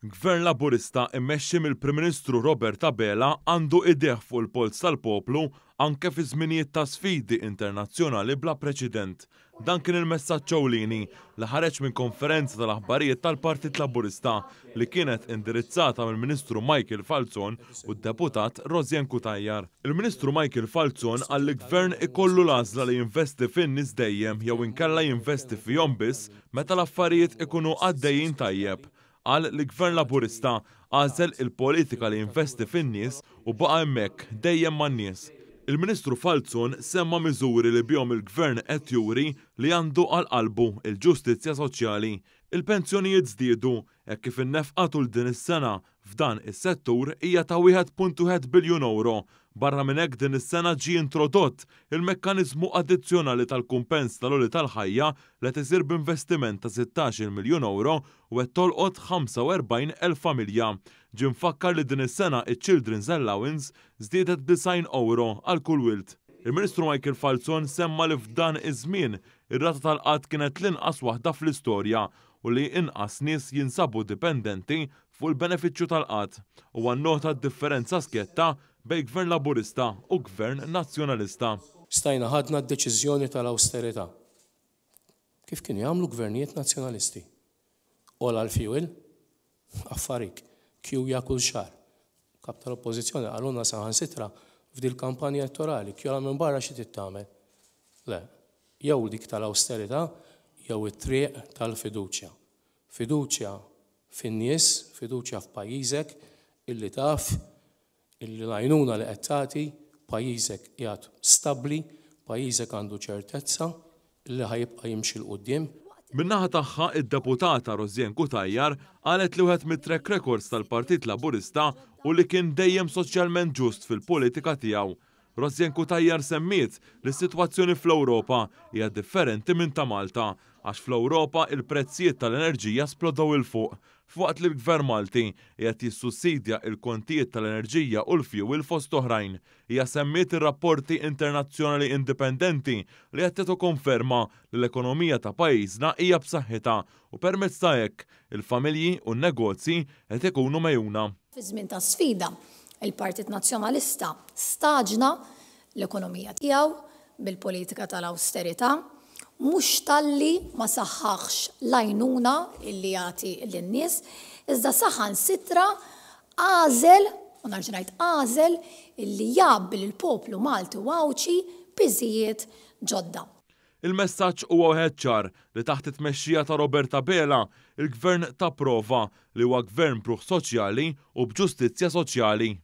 Gvern Laburista mmexxi mill-Prim Ministru Robert Abela għandu idejh fuq il-polz tal-poplu anke fi żminijiet ta' sfidi internazzjonali bla preċedent. Dan kien il-messaġġ ewlieni li ħareġ minn konferenza tal-aħbarijiet tal-Partit Laburista li kienet indirizzata mill-Ministru Michael Falzon u d-Deputat Rosianne Cutajar. Il-Ministru Michael Falzon qal li Gvern ikollu l-għażla li jinvesti fin-nies dejjem jew inkella jinvesti fihom biss meta l-affarijiet ikunu għaddejjin tajjeb. Qal li Gvern Laburista għażel il-politika li jinvesti fin-nies u baqa' hemmhekk dejjem man-nies. Il-Ministru Falzon semma miżuri li bihom il-Gvern qed juri li għandu għal qalbu l-ġustizzja soċjali. Il-pensjonijiet żdiedu hekk kif in-nefqa tul din is-sena f'dan is-settur hija ta' 1.1 biljun ewro. Barra minn hekk din is-sena ġie introdott il-mekkaniżmu addizzjonali tal-kumpens tal-għoli tal-ħajja li qed isir b'investiment ta' 16-il miljun ewro u qed tolqot 45 elf familja. Ġie mfakkar li din is-sena iċ-Children's Allowance żdiedet b' ewro għal kull wild. Il-Ministru Michael Falzon semma li f'dan iż-żmien ir-rata tal-qgħad kienet l-inqas waħda fl-istorja u li inqas nies jinsabu dipendenti fuq il-benefiċċju tal-qgħad. Huwa nnota d-differenza skjetta bejn Gvern Laburista u Gvern Nazzjonalista. Stajna ħadna d-deċiżjoni tal-awsterità. Kif kienu jagħmlu gvernijiet Nazzjonalisti. Għola l-fuel, affarik, kjuja kull xahar. Kap tal-Oppożizzjoni qalulna saħansitra f'dil kampanja elettorali, kjola minn barra xi trid tagħmel? Le, jew dik tal-awsterità jew it-triq tal-fiduċja. Fiduċja fin-nies, fiduċja f'pajjiżek illi taf illi l-għajnuna li qed tagħti, pajjiżek qiegħed stabbli, pajjiżek għandu ċertezza illi ħa jibqa' jimxi 'l quddiem. Min-naħa tagħha, id-Deputata Rosianne Cutajar qalet li wieħed mit-track records tal-Partit Laburista hu li kien dejjem soċjalment ġust fil-politika tiegħu. Rosianne Cutajar semmiet li s-sitwazzjoni fl-Ewropa hija differenti minn ta' Malta għax fl-Ewropa il-prezzijiet tal-enerġija splodew 'il fuq F'waqt li l-Gvern Malti qiegħed jissussidja il-kontijiet tal-enerġija u l-fjuwil fost oħrajn, hija semmiet ir-rapporti internazzjonali indipendenti li qed jagħtu konferma li l-ekonomija ta' pajjiżna hija b'saħħitha u permezz ta' hekk, il-familji u n-negozji qed ikunu megħjuna. Fi żmien ta' sfida, il-Partit Nazzjonalista staġna l-ekonomija tiegħu bil-politika tal-awsterità, mhux talli ma saħħaħx l-għajnuna li jagħti lin-nies, iżda saħansitra għażel, u nerġa' ngħid għażel, illi jgħabbi lill-poplu Malti u Għawdxi piżijiet ġodda. Il-messaġġ huwa wieħed ċar li taħt it-tmexxija ta' Robert Abela, il-Gvern ta prova li huwa Gvern b'ruħ soċjali u b'ġustizzja soċjali.